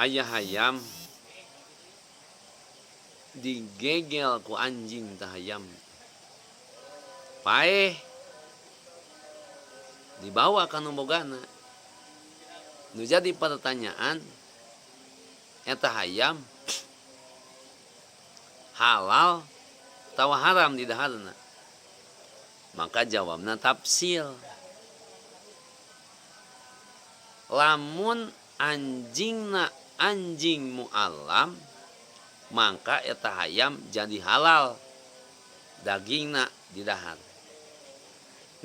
Aya hayam digegel ku anjing tah hayam paeh dibawa ka nu bogana. Nu jadi pertanyaan eta hayam halal atawa haram didaharna. Maka jawabna tafsil. Lamun anjingna anjing muallam mangka eta hayam jadi halal dagingna didahar.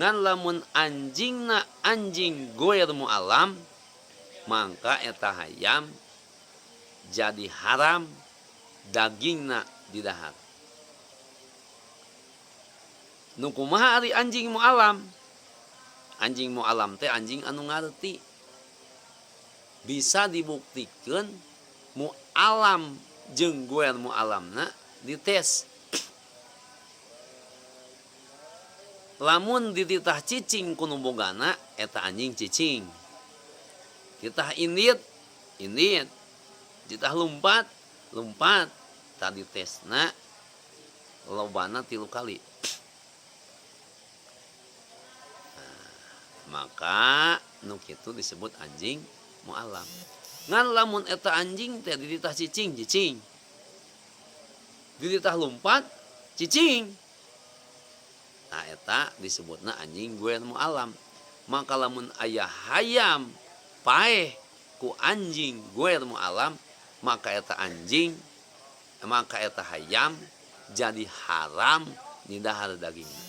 Ngan lamun anjingna anjing goir muallam mangka eta hayam jadi haram dagingna didahar. Nu kumaha ari anjing muallam? Anjing muallam teh anjing anu ngarti. Bisa dibuktikeun muallam jeung goer muallamna dites. Lamun dititah cicing ku nu bogana eta anjing cicing. Titah indit, indit. Titah lumpat, lumpat. Tadi tesna lobana 3 kali. Nah, maka nu kitu disebut anjing muallam. Ngan lamun eta anjing teh dititah cicing, cicing. Dititah lumpat, cicing. Nah, eta disebutna anjing goer muallam. Maka lamun aya hayam paeh ku anjing goer muallam, maka eta anjing, maka eta hayam jadi haram didahar dagingna.